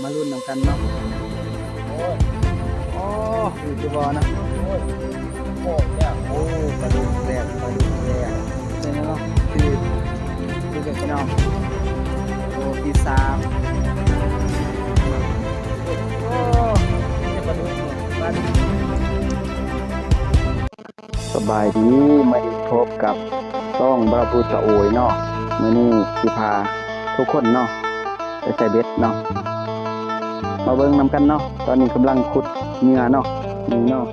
ມາລຸ້ນນຳກັນເນາະ. ໂອ້ຍ ໂອ້ ຄື ຄືບໍ່ນະ. ໂອ້ຍ ໂອ້ຍ ໂອ້ ປາດຸກແລ້ວ ປາດຸກແລ້ວ. ເປັນເນາະ ຄື ຄືເປັນພີ່ນ້ອງ. ໂອ້ ທີສາມ. ໂອ້ ມີແຕ່ປາດຸກ ປາດຸກ. ສະບາຍດີ ມາພົບກັບຊ່ອງບ່າວບຸດສະໂອຍເນາະ. ມື້ນີ້ຊິພາທຸກຄົນເນາະ ໄປໃສ່ເບັດເນາະ. ມາເບິ່ງນຳກັນເນາະ. ຕອນນີ້ກຳລັງຂຸດເຫຍື່ອເນາະ. ນີ້ເນາະ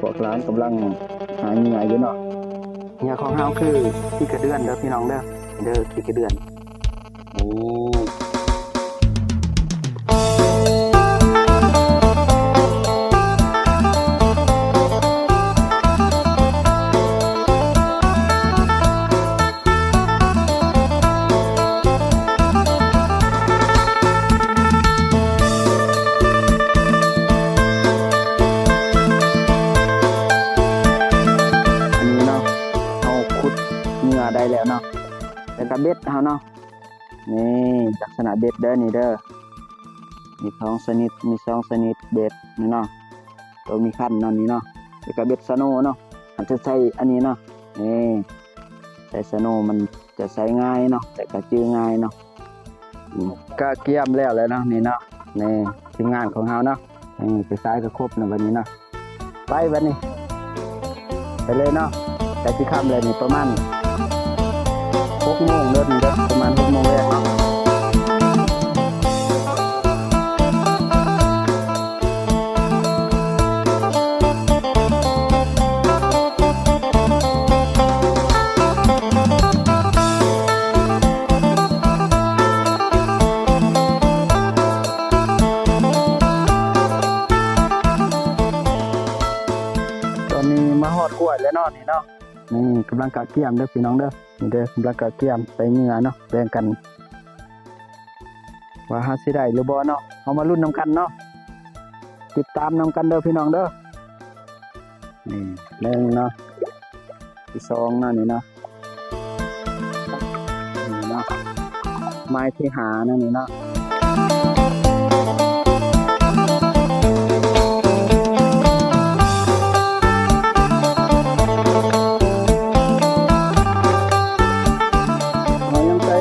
ພວກຫຼານກຳລັງຫາເຫຍື່ອຢູ່ເນາະ. ເຫຍື່ອຂອງເຮົາຄືຂີ້ກະເດືອນເດີພີ່ນ້ອງເດີ. ເດີ ຂີ້ກະເດືອນ. ໂອ້ ອັນນີ້ເນາະ ເຮົາຂຸດເຫຍື່ອໄດ້ແລ້ວເນາະ. ແລ້ວກະເບັດເຮົາເນາະ. ນີ້ ລັກສະນະເບັດເດີ ນີ້ເດີ. ມີສອງຊະນິດ ມີສອງຊະນິດເບັດນີ້ເນາະ. ໂຕມີຄັນເນາະ ນີ້ເນາະ. ແລ້ວກະເບັດສະໂນເນາະ. ອາດຈະໃສ່ອັນນີ້ເນາະ. ນີ້ ໃສ່ສະໂນມັນຈະໃສ່ງ່າຍເນາະ ແຕ່ກະຈື່ງ່າຍເນາະ. ອືມ ກະກຽມແລ້ວແຫຼະເນາະ ນີ້ເນາະ. ນີ້ ທີມງານຂອງເຮົາເນາະ. ນີ້ ໄປໃສ່ກະຄົບເນາະ ບັດນີ້ເນາະ. ໄປບັດນີ້ ໄປເລີຍເນາະ. ໃກ້ຊິຄ່ຳແລ້ວນີ້ ປະມານຫົກໂມງເດີ ນີ້ເດີ ປະມານຫົກໂມງແລງເນາະ. ຕອນນີ້ມາຮອດຫ້ວຍແລ້ວເນາະ ນີ້ເນາະ. ນີ້ກຳລັງກະກຽມເດີພີ່ນ້ອງເດີ. ນີ້ເດີ ກຳລັງກະກຽມໃສ່ເຫຍື່ອເນາະ ແບ່ງກັນ ວ່າເຮົາຊິໄດ້ຫຼືບໍ່ເນາະ. ເຮົາມາລຸ້ນນຳກັນເນາະ ຕິດຕາມນຳກັນເດີພີ່ນ້ອງເດີ. ນີ້ ໜຶ່ງເນາະ ທີສອງເນາະ ນີ້ເນາະ. ນີ້ເນາະ ໄມ້ທີຫ້າເນາະ ນີ້ເນາະ. ເຮົາຍັງໃສ່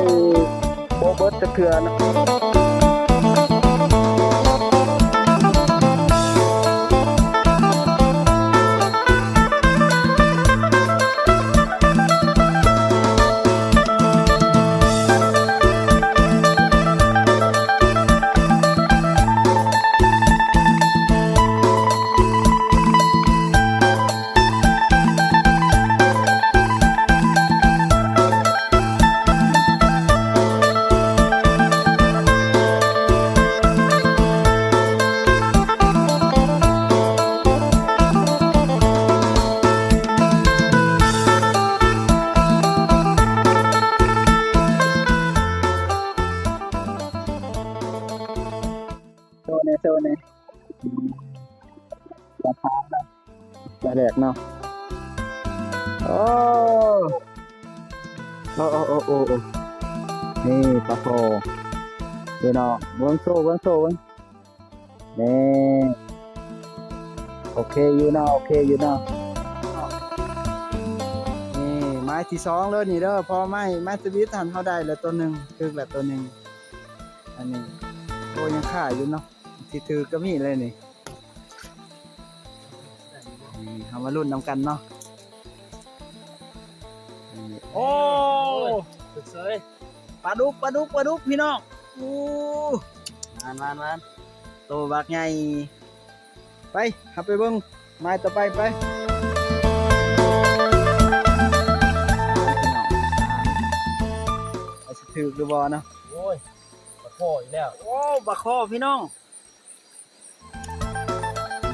ບໍ່ເບິດຈັກເທື່ອເນາະ. ໂຊແດ່ ໂຊແດ່. ປາຂາວເນາະ ປາແດກເນາະ. ໂອ້ ໂອ້ ໂອ້ ໂອ້ ໂອ້ ນີ້ປາຄໍ່ ນີ້ເນາະ. ເບິ່ງໂຊ ເບິ່ງໂຊ ເບິ່ງ ນີ້ ໂອເຄຢູ່ເນາະ ໂອເຄຢູ່ເນາະ. ນີ້ໄມ້ທີສອງເລີຍນີ້ເດີ ພໍໄມ້ ໄມ້ສະວິດຫັ້ນເຮົາໄດ້ແລ້ວໂຕໜຶ່ງ ຖືກແລ້ວໂຕໜຶ່ງ. ອັນນີ້ ໂອ້ ຍັງຄາຢູ່ເນາະ ທີ່ຖືກກໍມີເລີຍນີ້. ນີ້ ເຮົາມາລຸ້ນນຳກັນເນາະ. ນີ້ ໂອ້ ຖືກເສີຍ ປາດຸກ ປາດຸກ ປາດຸກ ພີ່ນ້ອງ. ໂອ້ ມານ ມານ ມານ ໂຕບັກໃຫຍ່. ໄປ ເຮົາໄປເບິ່ງໄມ້ຕໍ່ໄປ ໄປ. ວ່າຊິຖືກຫຼືບໍ່ເນາະ. ໂອ້ຍ ປາຄໍ່ອີກແລ້ວ. ໂອ້ ປາຄໍ່ພີ່ນ້ອງ.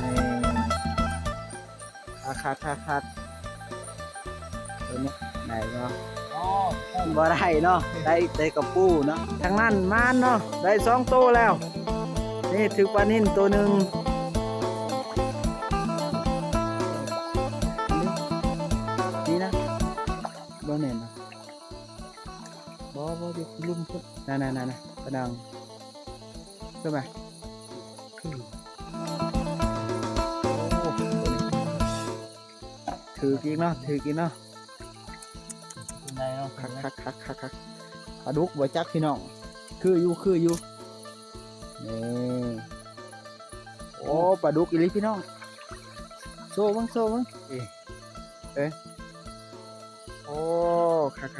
ນີ້ ຄັກໆໆໆ ໂຕນີ້ໄດ້ບໍ່? ອໍ ບໍ່ໄດ້ເນາະ ໄດ້ແຕ່ກະປູເນາະ. ທາງນັ້ນມານເນາະ ໄດ້ສອງໂຕແລ້ວ. ນີ້ຖືກປານິນໂຕໜຶ່ງ. ນີ້ນະ ບໍ່ແມ່ນນະ. ບໍ່ ບໍ່ ຢູ່ລຸ່ມພຸ້ນ ນັ້ນໆໆໆ ປາດັງ ຂຶ້ນມາ. ຖືກອີກເນາະ ຖືກອີກເນາະ ໄດ້ເນາະ ຄັກໆໆໆ ປາດຸກບໍ່ຈັກພີ່ນ້ອງ ຄືຢູ່ ຄືຢູ່ ນີ້ ໂອ້ ປາດຸກອີ່ຫຼີພີ່ນ້ອງ ໂຊເບິ່ງ ໂຊເບິ່ງ ເອີ ເອີ ໂອ້ ຄັກໆ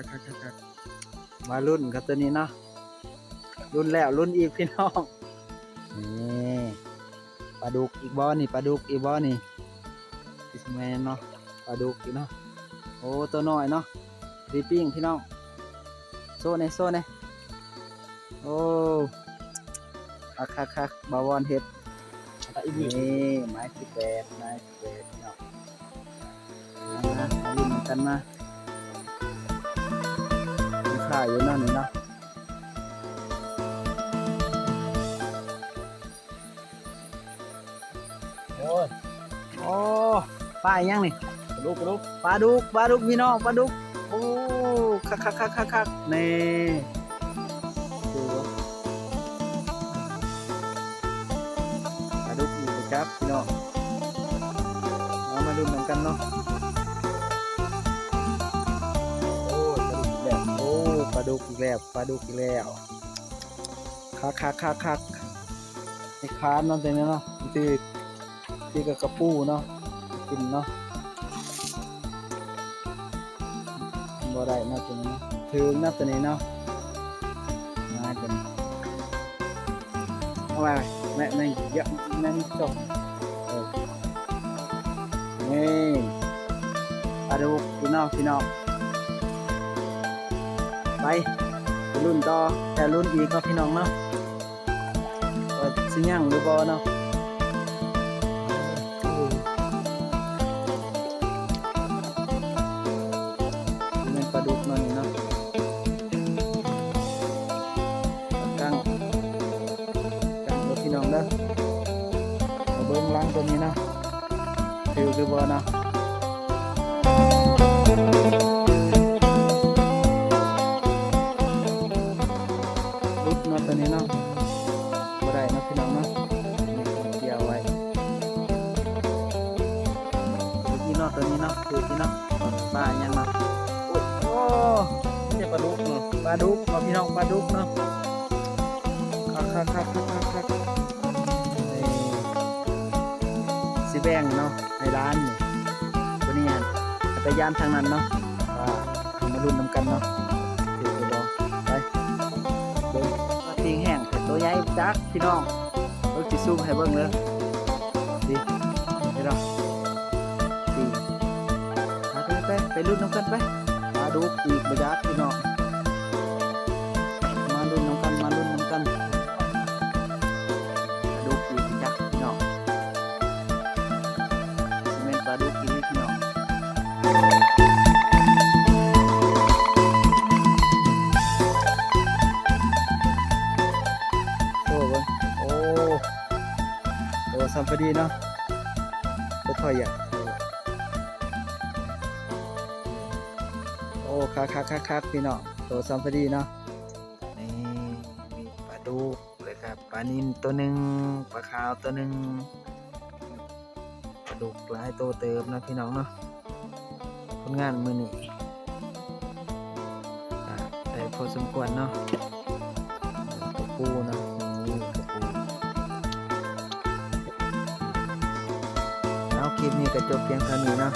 ໆໆ ມາລຸ້ນກັບໂຕນີ້ເນາະ ລຸ້ນແລ້ວລຸ້ນອີກພີ່ນ້ອງ ນີ້ ປາດຸກອີກບໍ່ນີ້ ປາດຸກອີກບໍ່ນີ້ ຊິແມ່ນເນາະ ປາດຸກອີກເນາະ ໂອ້ ໂຕນ້ອຍເນາະ ດີປີ້ງພີ່ນ້ອງ ໂຊແດ່ ໂຊແດ່ ໂອ້ ຄັກໆໆ ບ່າວວອນເຮັດ ນີ້ ໄມ້ສິບແປດ ໄມ້ສິບແປດເນາະ ມາ ມາລຸ້ນນຳກັນມາ ມີຄ່າຢູ່ເນາະນີ້ເນາະ ໂອ້ຍ ໂອ້ ປາຫຍັງນີ້ ປາດຸກ ປາດຸກ ປາດຸກ ປາດຸກພີ່ນ້ອງ ປາດຸກ ໂອ້ ຄັກໆໆໆໆ ນີ້ ຄືວ່າ ປາດຸກຢູ່ບໍ່ຈັກພີ່ນ້ອງ ເອົາມາລຸ້ນນຳກັນເນາະ ໂອ້ຍ ປາດຸກອີກແລ້ວ ໂອ້ ປາດຸກອີກແລ້ວ ປາດຸກອີກແລ້ວ ຄັກໆໆໆ ໃຫ້ຄານມັນເປັນເນາະ ຄື ຄືກັບກະປູເນາະ ກິນເນາະ ບໍ່ໄດ້ເນາະໂຕນີ້ເນາະ ຖືກເນາະໂຕນີ້ເນາະ ມາໂຕນີ້ ເອົາໄວ້ ແມ່ ແມ່ ແມ່ ເອີ ນີ້ ປາດຸກພີ່ນ້ອງ ພີ່ນ້ອງ ໄປ ໄປລຸ້ນຕໍ່ ແຕ່ລຸ້ນອີກເນາະ ພີ່ນ້ອງເນາະ ວ່າຊິຍັງຫຼືບໍ່ເນາະ ແມ່ນປາດຸກເນາະນີ້ເນາະ ກັງ ກັງເດີພີ່ນ້ອງເດີ ມາເບິ່ງຫຼັງໂຕນີ້ເນາະ ຖືກຫຼືບໍ່ເນາະ ຫຼຸດເນາະໂຕນີ້ເນາະ ບໍ່ໄດ້ເນາະພີ່ນ້ອງເນາະ ນີ້ເອົາໄວ້ ຖືກອີກເນາະໂຕນີ້ເນາະ ຖືກອີກເນາະ ປາຫຍັງເນາະ ໂອ້ ມີແຕ່ປາດຸກເນາະ ປາດຸກເນາະພີ່ນ້ອງ ປາດຸກເນາະ ຄັກໆໆໆໆ ນີ້ ຊິແບ່ງເນາະ ໃຫ້ຫຼານນີ້ ໂຕນີ້ຫັ້ນ ຈັກກະຍານທາງນັ້ນເນາະ ອ່າ ເຮົາມາລຸ້ນນຳກັນເນາະ ຖືກຫຼືບໍ່ ໄປ ເບິ່ງ ຕີງແຮງແທ້ ໂຕໃຫຍ່ຈັກພີ່ນ້ອງ ເບິ່ງຊິຊູມໃຫ້ເບິ່ງເດີ ນີ້ ເຫັນບໍ່ ຕີງ ໄປໆໆ ໄປລຸ້ນນຳກັນໄປ ປາດຸກອີກບໍ່ຈັກພີ່ນ້ອງ ມາລຸ້ນນຳກັນ ມາລຸ້ນນຳກັນ ປາດຸກອີກຈັກພີ່ນ້ອງ ຊິແມ່ນປາດຸກອີກພີ່ນ້ອງ ໂອ້ ເບິ່ງ ໂອ້ ໂຕສ່ຳພໍດີເນາະ ບໍ່ຄ່ອຍຢາກ ໂອ້ ຄັກໆໆໆ ພີ່ນ້ອງ ໂຕສ່ຳພໍດີເນາະ ນີ້ ມີປາດຸກ ແລ້ວກະປານິນໂຕໜຶ່ງ ປາຂາວໂຕໜຶ່ງ ປາດຸກຫຼາຍໂຕເຕີບເນາະພີ່ນ້ອງເນາະ ຜົນງານມື້ນີ້ ກະໄດ້ພໍສົມຄວນເນາະ ກະປູເນາະ ນີ້ກະປູ ເອົາ ຄລິບນີ້ກະຈົບພຽງເທົ່ານີ້ເນາະ